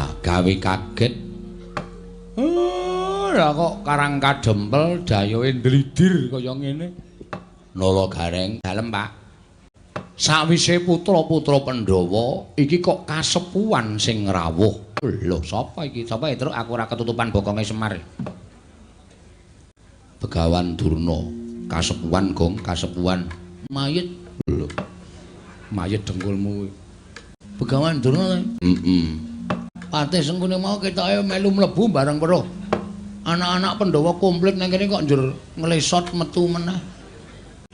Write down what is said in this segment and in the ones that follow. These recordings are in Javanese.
Lah gawe kaget. Oh, lah kok Karang Kadempel dayohe ndlidir kaya ngene. Nala Gareng, dalem Pak. Sawise putra-putra Pandhawa iki kok kasepuhan sing rawuh. Lho, sapa iki? Sapa Truk? Aku ora ketutupan bokonge Semar. Begawan Durna, kasepuhan Gong, kasepuhan. Mayit. Lho. Mayit dengkulmu kuwi. Begawan Durna. Heeh. Patih Sengkuni mau ketoke melu mlebu bareng weruh. Anak-anak Pandhawa komplit nang kene kok njur nglesot metu meneh.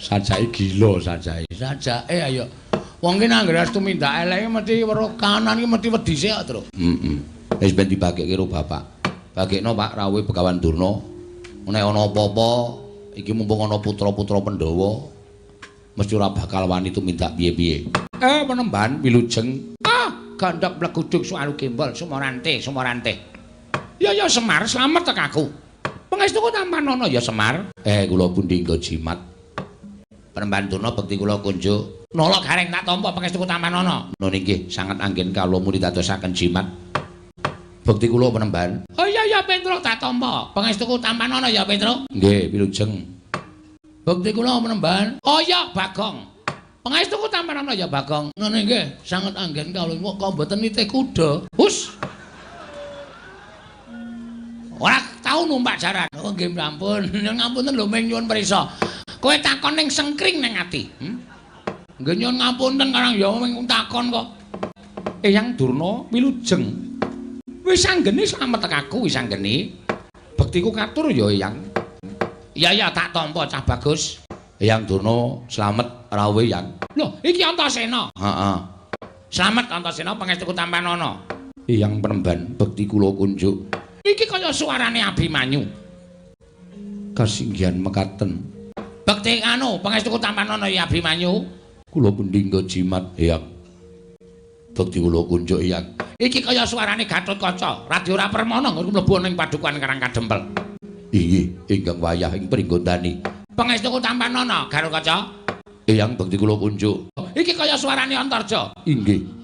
Sajake gila sajake. Sajake ayo. Wong ki nang anggere tumindak eleke mesti weruh kanan ki mesti wedi sik kok, Truk. Heeh. Wis ben dibagekke karo bapak. Bagekno Pak rawuhe Begawan Durna. Nek ana apa-apa iki mumpung ana putra-putra Pandhawa mesti ora bakal wani tumindak piye-piye. Penemban wilujeng. Ah, gandhak mleguduk sualu gembol sumorante, sumorante. Ya ya Semar, slamet tek aku. Pangestuku tampanana ya Semar. Kula pundi nggo jimat. Penemban Durna bekti kula kunjuk. Nala Gareng tak tampa pangestuku tampanana. Nun inggih sanget anggen kawula muni dadosaken jimat. Bekti kula penemban. Oh iya ya Petruk tak tampa. Pangestuku tampanana ya Petruk. Nggih, wilujeng. Bekti kula penemban. Oh iya Bagong. Pangestuku tampanana ya Bagong. Nun inggih sanget anggen kawula kok mboten nitih kuda. Hus. Ora tau numpak jaran. Oh nggih ampun. Ngapunten lho ming nyuwun prisa. Kowe takon ning sengkring ning ati. Nggih nyuwun ngapunten karang ya ming takon kok. Eyang Durna wilujeng. Wis anggene slamet tek aku wis anggene. Bektiku katur ya Eyang. Iya ya tak tampa cah bagus. Eyang Durna slamet rawuh Eyang. Lho iki Antasena. Heeh. Slamet Antasena pangestuku tampanana. Eyang penemban bekti kula kunjuk. Iki kaya suarane Abimanyu. Kasinggihan mekaten. Bekti anu pangestuku tampanana ya Abimanyu. Kula pundi nggo jimat Eyang. Bekti kula kunjuk Eyang. Iki kaya suarane Gatotkaca. Radi ora permana nggon mlebu ning padukuhan Karang Kadempel. Inggih, ingkang wayah ing pringgondani. Pangestuku tampanana Garukaca. Eyang bekti kula kunjuk. Iki kaya suarane Antarja. Inggih,